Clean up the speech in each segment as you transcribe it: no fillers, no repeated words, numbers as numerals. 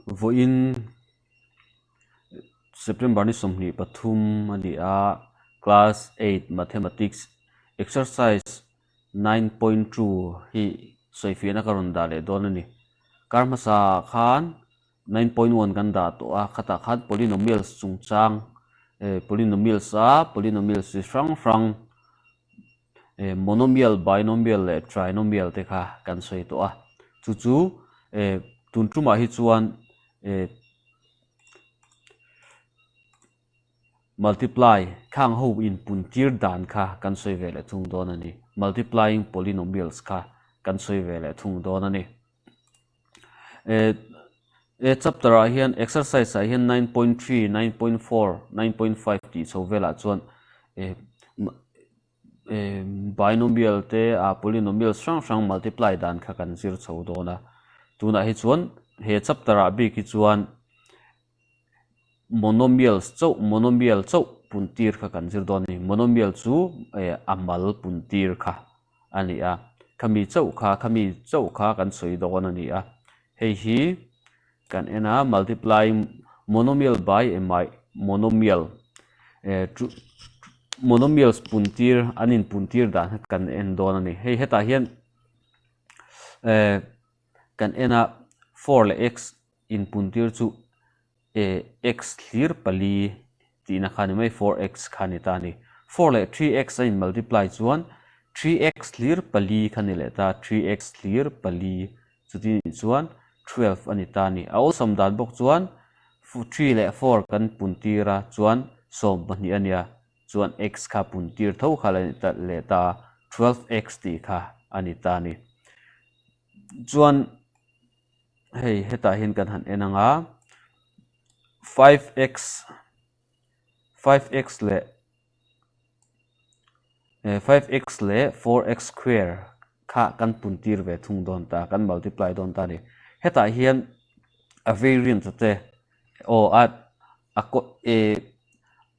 Vawiin September ni 23 a ni a, Class 8 Mathematics Exercise 9.2 hi sawifiahna ka rawn dah leh dawn a ni. Kar hmasa ah khan 9.1 kan dah tawh a, khatah khan polynomials chungchang eh polynomials a polynomials chi hrang hrang eh monomial, binomial leh trinomial te kha kan sawi tawh a. Chu chu eh tun tumah hi chuan eh multiply khang ho inpun tir dan kha kan sawi ve leh thung dawn a ni. Multiplying polynomials kha kan sawi ve leh thung dawn a ni. Eh he chapter ah hian exercise ah hian 9.3, 9.4, 9.5 tih chho velah chuan eh eh binomial te ah polynomials hrang hrang multiply dan kha kan zir chho dawn a. Tunah hi chuan he chapter ah bik hi chuan monomials chauh monomial chauh pun tir kha kan zir dawn a ni. Monomial chu eh a mal pun tir kha a ni a, khami chauh kha khami chauh kha kan sawi dawn a ni a. Hei hi kan en a multiplying monomial by a monomial eh monomials pun tir an inpun tir dan kha kan en dawn a ni. Hei hetah hian eh kan en a four leh x inpuntir chu eh x thlir pali tihna kha a ni mai, 4x kha a ni ta a ni. 4 leh 3x a in multiply chuan 3x thlir pali kha a ni leh ta, 3x thlir pali chuti nih chuan 12 a ni ta a ni. A awlsam dan bawk chuan 3 leh 4 kan puntir a chuan 12 a nia, chuan x kha puntir tho kha la ni ta leh ta a, 12x tih kha a ni ta a ni. Chuan Hei hetah hian kan han en ang a, 5x 5x leh 5x leh 4x square kha kan pun tir ve thung dawn ta, kan multiply dawn ta a ni. Hetah hian a variant te aw a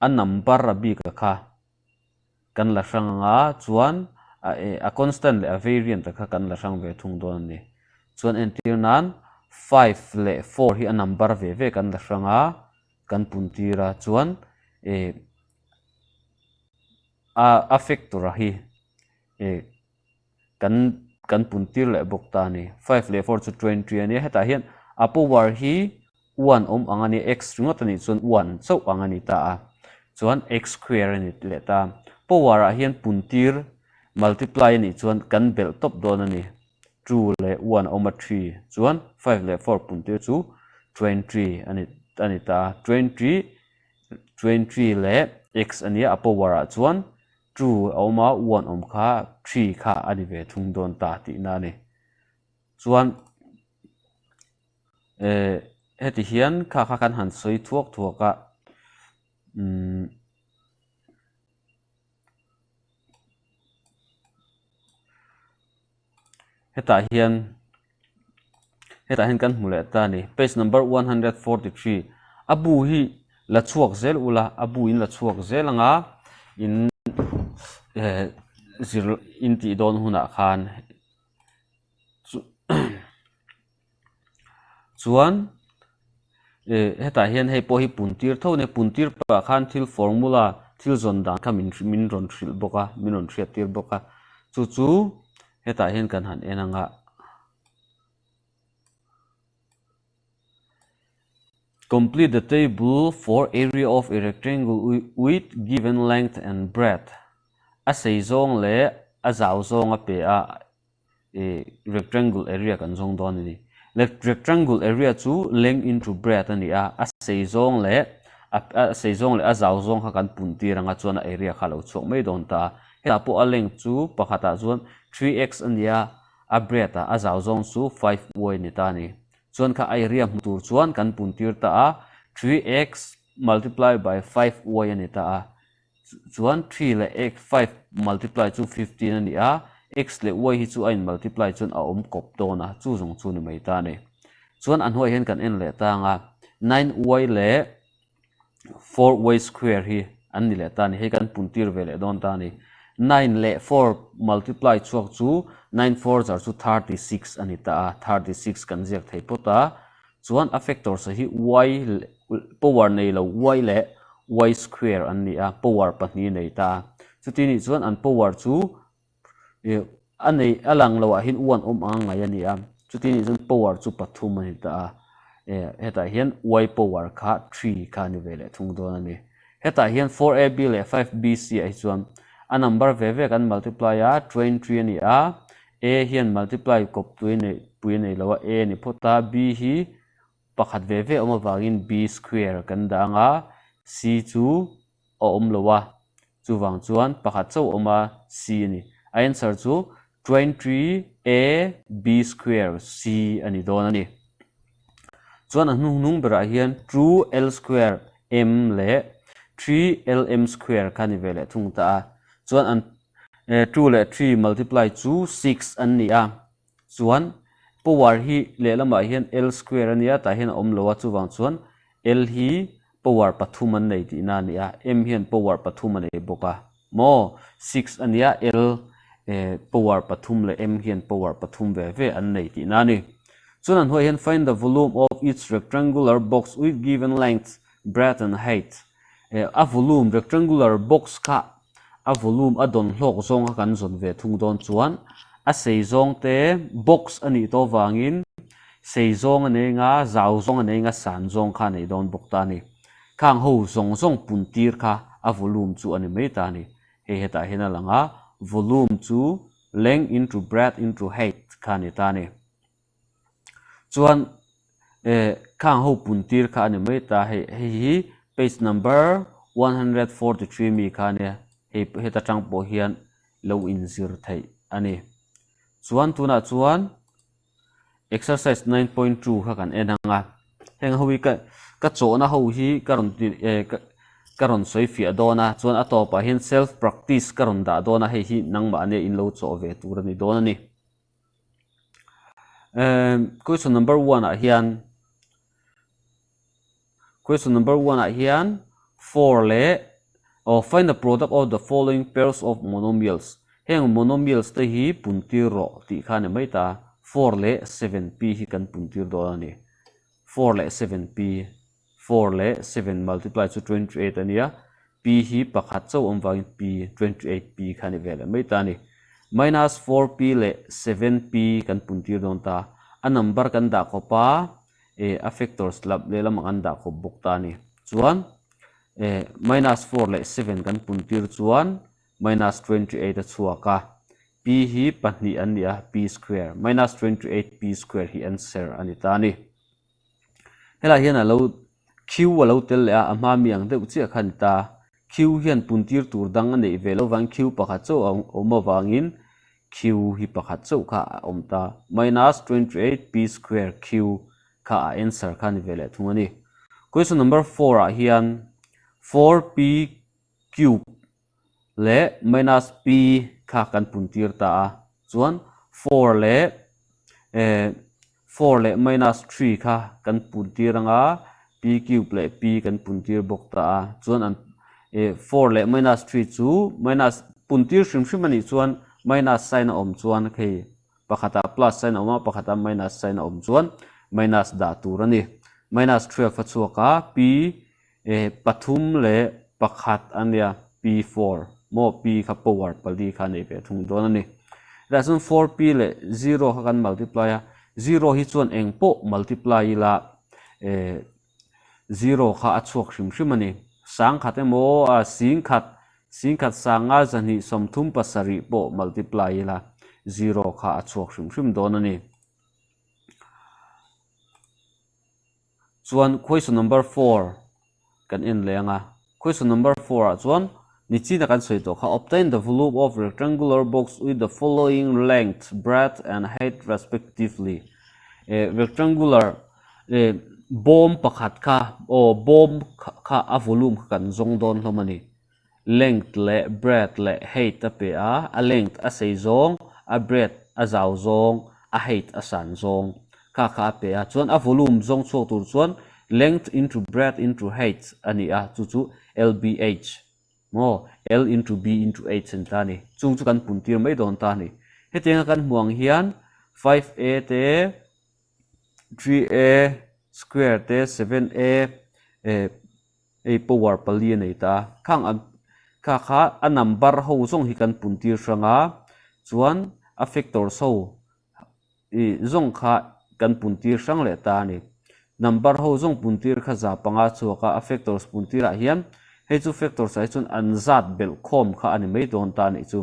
a number a bik a kha. Kan la hrang ang a, chuan a e a constant leh a variant te kha kan la hrang ve thung dawn a ni. Chuan entir nan five leh four hi a number ve ve kan la hrang a, kan pun tir a, chuan e a a factor a hi e kan kan pun tir leh bawk ta a ni. Five leh four chu 20 a nia, hetah hian a power hi one awm ang a nia, x ringawt a nih chuan one chauh ang a ni ta a, chuan x square a ni leh ta. Power ah hian pun tir multiply a nih chuan kan belh tawp dawn a ni, two leh one a awm a three, chuan five leh four pun tir chu 20 a ni a ni ta a, 20 20 leh x a nia a power ah chuan Two a awm a, one awm kha three kha a ni ve thung dawn ta tihna a ni. Chuan eh heti hian kha kha kan han sawi thuak thuak a, umm hetah hian hetah hian kan hmu leh ta a ni page number 143 a bu hi la chhuak zel ula a bu in la chhuak zel anga in eh zir in tih dawn hunah khan Chuan eh hetah hian hei pawh hi pun tir tho a ni pun tir pah khan thil formula thil zawn dan kha min min rawn hrilh bawk a min rawn hriat tir bawk a chu chu hetah hian kan han en ang a. Complete the table for area of a rectangle with given length and breadth a sei zawng leh a zau zawng a pe a. ih rectangle area kan zawng dawn a ni. Rectangle area chu length into breadth a ni a, a sei zawng leh a sei zawng leh a zau zawng kha kan pun tir ang a chuan a area kha a lo chhuak mai dawn ta a. Hetah pawh a length chu pakhatah chuan 3x a ni a, a breadth ah a zau zawng chu 5y a ni ta a ni. Chuan kha a area hmu tur chuan kan pun tir ta a, 3x multiply by 5y a ni ta a. Chuan three leh x five multiply chu 15 a ni a, x leh y hi chu a in multiply chuan a awm kawp dawn a, chu zawng chu ni mai ta a ni. Chuan a hnuaiah hian kan en leh ta ang a, nine y leh four y square hi an ni leh ta a ni, hei kan pun tir ve leh dawn ta a ni. Nine leh four multiply chhuak chu nine four zar chu 36 a ni ta a, 36 kan ziak thei phawt a. Chuan a factors hi y power nei lo y leh y square an ni a, power pahnih nei ta a. Chuti nih chuan an power chu a nei a lang loh ah hian one awm ang a ngaih a ni a, chuti nih chuan power chu pathum a ni ta a. Hetah hian y power kha three kha a ni ve leh thung dawn a ni. Hetah hian 4ab leh 5bc ah hi chuan a number ve ve kan multiply a, 23 a ni a, a hian multiply kawp tui nei pui a nei lo a, a ni phawt a, b hi pakhat ve ve awm avangin b square kan dah ang a, c chu a awm lo a, chuvang chuan pakhat chauh awm a, c a ni. A answer chu 23 a b square c a ni dawn a ni. Chuan a hnuhnung berah hian 2L square M leh 3LM square kha ni ve leh thung ta a. Chuan an 2 leh 3 multiply chu 6 an ni a. Chuan power hi lehlamah hian L square a nia tah hian a awm lo a, chuvang chuan L hi power pathum an nei tihna a ni a, M hian power pathum a nei bawk a. Maw? Six a nia, L power pathum leh M hian power pathum ve ve an nei tihna a ni. Chuan an hnuaiah hian find the volume of each rectangular box with given length, breadth and height. A volume, rectangular box kha a volume a dawn hlawk zawng kha kan zawn ve thung dawn chuan a sei zawng te box a nih tawh vangin sei zawng a nei anga, zau zawng a nei anga, san zawng kha a nei dawn bawk ta a ni. Khang ho zawng zawng pun tir kha a volume chu a ni mai ta a ni. Hei hetah hian a lang a, volume chu length into breadth into height kha a ni ta a ni. Chuan eh khang ho pun tir kha a ni mai ta, hei hei hi page number 143 mi kha a nia, hei heta tang pawh hian lo inzir theih a ni. Chuan tunah chuan. Exercise 9.2 kha kan en ang a, heng ho hi ka ka chawhna ho hi ka rawn ti eh ka ka rawn sawi fiah dawn a, chuan a tawpah hian self practice ka rawn dah dawn a, hei hi nangmah nia in lo chawh ve tur a ni dawn a ni. Emm question number one ah hian Question number one ah hian four leh aw find the product of the following pairs of monomials heng monomials te hi pun tir rawh tih kha a ni mai ta four leh seven p hi kan pun tir dawn a ni four leh seven p four leh seven multiply chu 28 a nia p hi pakhat chauh awm vangin p 28 p kha a ni ve leh mai ta a ni minus four p leh seven p kan pun tir dawn ta a number kan dah khawp a. eh a factors lap lehlam ang an dah khawp bawk ta a ni. Chuan eh minus four leh seven kan pun tir chuan minus 28 a chhuak a, p hi pahnih an ni a, p square minus 28 p square hi answer a ni ta a ni. Helaiah hian a lo q a lo tel leh a, a hma mi ang deuh chiah kha a ni ta. Q hian pun tir tur dang a neih ve loh vangin q pakhat chauh a awm avangin Q hi pakhat chauh kha a awm ta. Minus 28 p square Q kha a answer kha a ni ve leh thung a ni. Question number four ah hian 4p cube leh minus p kha kan pun tir ta a. Chuan four leh eh Four leh minus three kha kan pun tir ang a, p cube leh p kan pun tir bawk ta a, chuan an eh four leh minus three chu minus pun tir hrim hrim a nih chuan minus sign a awm chuan hei pakhatah plus sign a awm a, pakhatah minus sign a awm chuan minus dah tur a ni. Minus 12 a chhuak a, p Eh pathum leh pakhat a nia, P four maw P kha power pali kha a nei ve thung dawn a ni. Hetah chuan four P leh zero kha kan multiply a, zero hi chuan eng pawh multiply ila eh zero kha a chhuak hrim hrim a ni. Sangkhat emaw ah singkhat singkhat sanga zahnih sawmthum pasarih pawh multiply ila zero kha a chhuak hrim hrim dawn a ni. Chuan question number four kan en leh ang a, question number four ah chuan nichina kan sawi tawh kha obtain the volume of rectangular box with the following length, breadth and height respectively eh rectangular eh bawm pakhat kha aw bawm kha a volume kha kan zawng dawn hlawm a ni. Length leh breadth leh height a pe a, a length a sei zawng, a breadth a zau zawng, a height a san zawng kha kha a pe a. Chuan a volume zawng chhuak tur chuan length into breadth into height a ni a, chu chu LBH maw L into B into H a ni ta a ni. Chung chu kan pun tir mai dawn ta a ni. Hetianga kan hmu ang hian 5A te, 3A. square te 7a eh hei power pali a nei ta a khang an kha kha a number ho zawng hi kan pun tir hrang a chuan a factors ho ih zawng kha kan pun tir hrang leh ta a ni. Number ho zawng pun tir kha 500 a chhuak a, a factors pun tirah hian hei chu factors ah hi chuan an zat belh khawm kha a ni mai dawn ta a nih chu.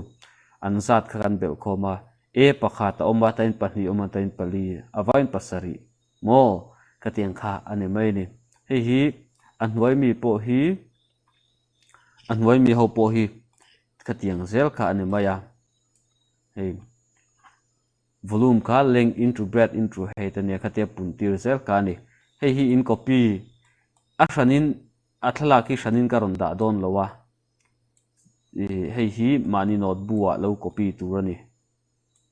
An zat kha kan belh khawm a, A pakhat a awm a, tain pahnih a awm a, tain pali a vain pasarih maw khatiang kha a ni mai a ni. Hei hi a hnuai mi pawh hi a hnuai mi ho pawh hi khatiang zel kha a ni mai a, hei. Volume kha length into breadth into height a nia khatia pun tir zel kha a ni. Hei hi in copy a hranin a thlalak hi hranin ka rawn dah dawn lo a, ih hei hi mahni note bu ah lo copy tur a ni.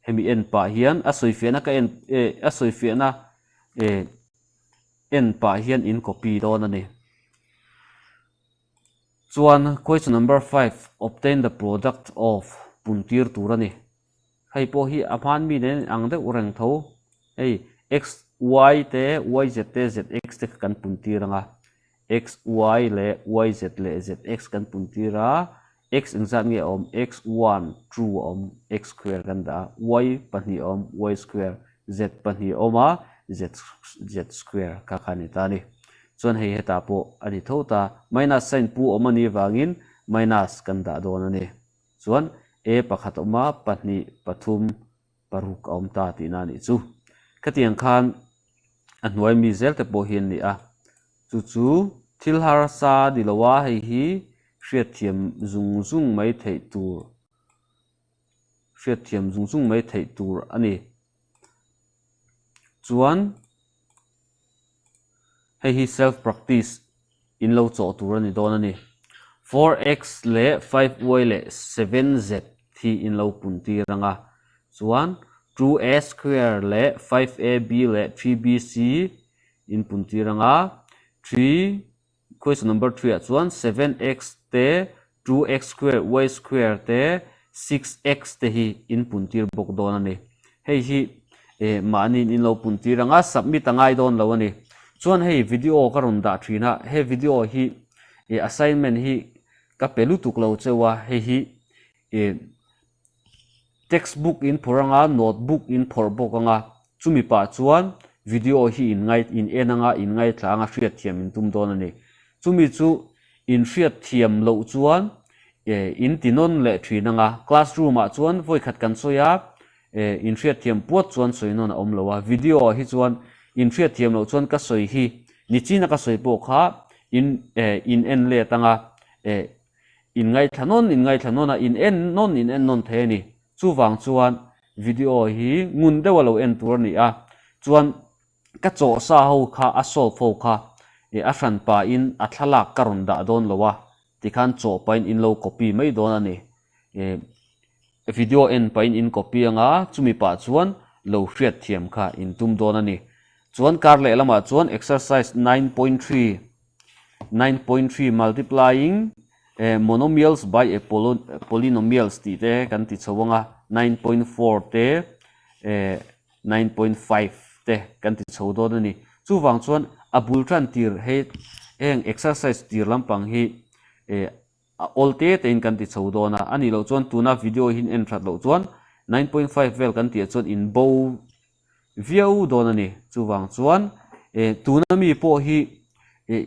Hemi en pah hian a sawifiahna ka en eh a sawifiahna eh en pah hian in copy dawn a ni. Chuan question number five obtain the product of pun tir tur a ni. Hei pawh hi a hman mi nen ang deuh reng tho. Hei x, y te, y, z te, z, x te kha kan pun tir ang a. X, y leh y, z leh z, x kan pun tir a. X engzat nge a awm? X one, two a awm, x square kan dah a. Y pahnih a awm, y square. Z pahnih a awm a, z, z square kha kha a ni ta a ni. Chuan hei hetah pawh a ni tho ta. Minus sign pu awm a nih vangin minus kan dah dawn a ni. Chuan A pakhat a awm a, pahnih, pathum, paruk a awm ta tihna a nih chu. Khatiang khan a hnuai mi zel te pawh hi an ni a, chu chu thil harsa ni lo a, hei hi hriatthiam zung zung mai theih tur, hriatthiam zung zung mai theih tur a ni. Chuan Hei hi self practice in lo chawh tur a ni dawn a ni. 4x leh 5y leh 7z hi in lo pun tir ang a. Chuan 2a square leh 5ab leh 3bc in pun tir ang a. 3 Question number 3 ah chuan 7x te, 2x square y square te, 6x te hi in pun tir bawk dawn a ni. Hei hi eh mahniin in lo pun tir ang a, submit a ngai dawn lo a ni. Chuan hei video ka rawn dah thin a, he video hi eh assignment hi ka pe lutuk lo cheu a, hei hi eh Text book in phawrh anga, note book in phawrh bawk anga, chumi pah chuan video hi in ngai in en anga, in ngaithla anga hriatthiam in tum dawn a ni. Chumi chu in hriatthiam loh chuan eh in ti nawn leh thin anga, classroom ah chuan vawikhat kan sawi a, eh in hriatthiam puat chuan sawi nawn a awm lo a, video ah hi chuan in hriatthiam loh chuan ka sawi hi nichina ka sawi pawh kha in eh in en let anga eh In ngaithla nawn in ngaithla nawn a, in en nawn in en nawn thei a ni. Chuvang chuan video hi ngun deuh a lo en tur a ni a, chuan ka chawh sa ho kha a solve ho kha eh a hran pahin a thlalak ka rawn dah dawn lo a, tikhan chawh pahin in lo copy mai dawn a ni. Eh video en pahin in copy anga chumi pah chuan lo hriatthiam kha in tum dawn a ni. Chuan kar lehlamah chuan exercise 9.3 9.3 Multiplying monomials by a polynomials tih te kan ti chho ang a, 9.4 te 9.5 te kan ti chho dawn a ni. Chuvang chuan a bul tan tir hei heng exercise tir lampang hi a awl te tein kan ti chho dawn a, a nih loh chuan tuna video hi en that loh chuan 9.5 vel kan tih ah chuan in bo viau dawn a ni. Chuvang chuan eh tuna mi pawh hi eh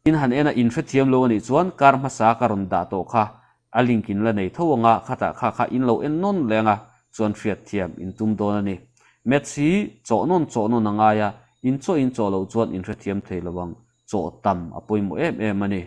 in han en a in hrethiam lo a nih chuan kar hmasa ka rawn dah tawh kha a link in la nei tho ang a, khatah kha kha in lo en nawn leh ang a, chuan hriatthiam in tum dawn a ni. Maths hi chawh nawn chawh nawn a ngai a, in chawh in chawh loh chuan in hrethiam thei lo ang, chawh tam a pawimawh em em a ni.